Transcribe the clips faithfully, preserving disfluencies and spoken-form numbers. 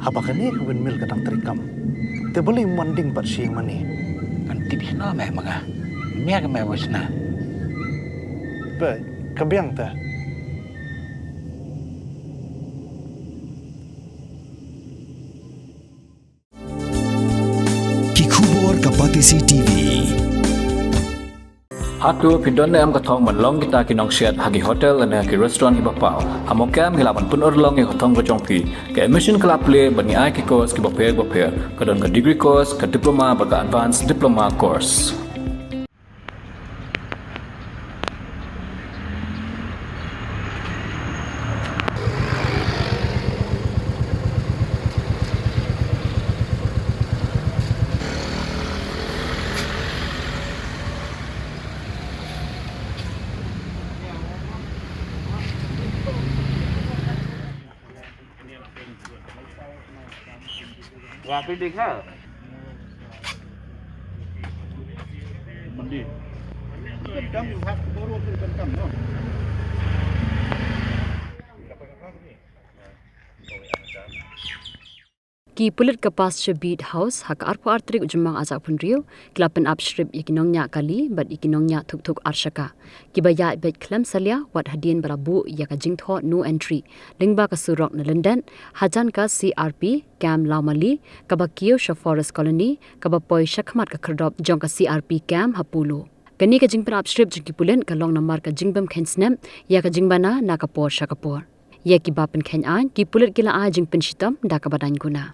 Haba kane ka windmill ka dang treikam, te balei ym wan ding pat sha ïing mane? Ngan tip shano me ma nga. Mia ka me wis na. Ba ka biang te. Ki khubor ka Batesi T V. Hato phi don ne em ka thong ban long kita ki nongsiat ha ki hotel lane ha ki restaurant kiba paw? Ha Mawkem ngi lah ban pynurlong ïa ka thong ka jong phi. Ka admission ka la plie bad ngi ai ki course kiba pher bapher. Ka don ka degree course, ka diploma bad ka advanced diploma course. Ki pulit ka Pasture Beat House ha ka arphew ar tarik u Jymmang Ajak Phunriew ki la pynap shrip ïa ki nongñiah kali bad ïa ki nongñiah thuk thuk ar shaka kiba ïaid beit khlem salia wat hadien ba la buh ïa ka jingthoh no entry lyngba ka surok na lyndet hajan ka C R P camp Lawmali kaba kiew sha Forest Colony kaba poi shakhmat ka khyrdop jong ka C R P camp ha Polo. Kane ka jingpynap shrip jong ki pulit ka long namar ka jingbym kheiñ snem ïa ka jingbana na ka por sha ka por. Ïa kiba pynkheiñ aiñ ki pulit ki la ai jingpynshitom da kaba daiñ kuna.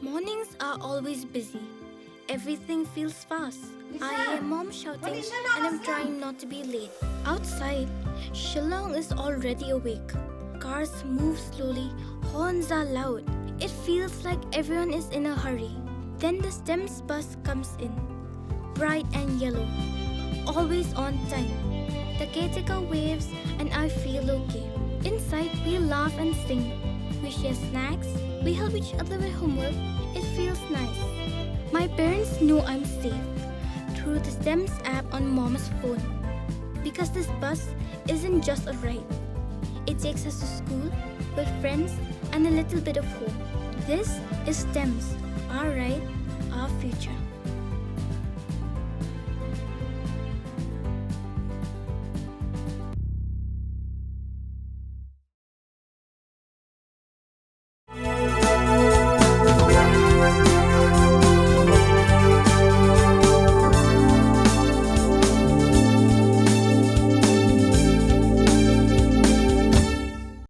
Mornings are always busy. Everything feels fast. I hear mom shouting and I'm trying not to be late. Outside, Shillong is already awake. Cars move slowly, horns are loud. It feels like everyone is in a hurry. Then the STEMS bus comes in. Bright and yellow, always on time. The caretaker waves and I feel okay. Inside, we laugh and sing. We share snacks. We help each other with homework. It feels nice. My parents know I'm safe through the STEMS app on mom's phone. Because this bus isn't just a ride. It takes us to school, with friends, and a little bit of home. This is STEMS, our ride, our future.